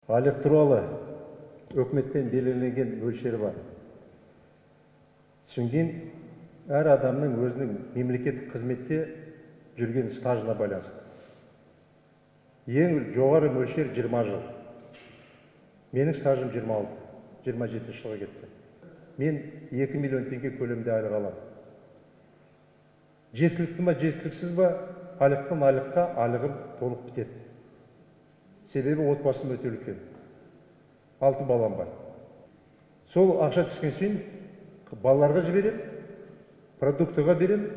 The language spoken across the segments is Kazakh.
Айлық туралы үкіметпен белгіленген мөлшері бар. Содан кейін әр адамның өзінің мемлекеттік қызметте жүрген стажына байланысты. Ең жоғары мөлшер 20 жыл. Менің стажым 26, 27 жылға кетті. Мен 2 миллион теңге көлемінде айлық аламын. Жеткілікті ма, жеткіліксіз ба, айлықтан айлыққа айлығым толық бітеді. Себебі отбасым өте үлкен. 6 балам бар. Сол ақша түскен сайын балаларға жіберем, продуктыға берем,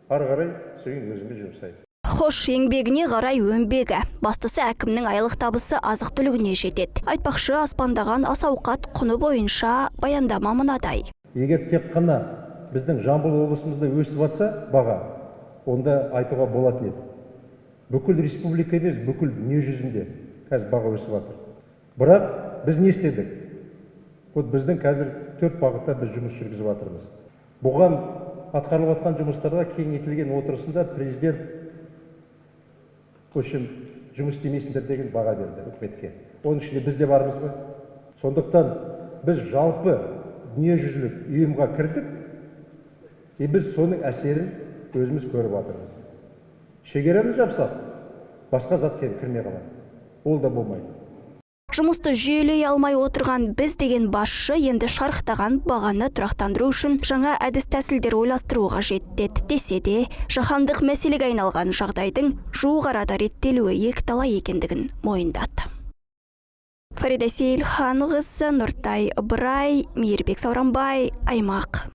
ары қарай содан өзіме жұмсаймын. Хош, еңбегіне қарай өнбегі. Бастысы, әкімнің айлық табысы азық түлігіне жетеді. Айтпақшы, аспандаған ас ауқат құны бойынша баяндама мынадай. Егер тек қана біздің Жамбыл облысымызда өсіп жатса баға, онда айтуға болатын еді. Бүкіл республика емес, бүкіл дүние жүзінде қазір баға өсіп жатыр. Бірақ біз не істедік? Вот біздің қазір 4 бағытта біз жұмыс жүргізіп жатырмыз. Бұған атқарылып жатқан жұмыстарға кеңейтілген отырысында президент, в общем, жұмыс істемейсіңдер деген баға берді үкіметке. Оның ішінде біз де бармыз ғой. Сондықтан біз жалпы дүниежүзілік ұйымға кірдік, и біз соның әсерін өзіміз көріп жатырмыз. Шекараны жапсақ, басқа зат кірмей қалады. Ол да болмайды. Жұмысты жүйелей алмай отырған біз деген басшы енді шарықтаған бағаны тұрақтандыру үшін жаңа әдіс тәсілдер ойластыру қажет деді. Десе де, жаһандық мәселеге айналған жағдайдың жуық арада реттелуі екіталай екендігін мойындады. Фарида Сейілханқызы, Нұртай Ыбырай, Мейірбек Сауранбай, Аймақ.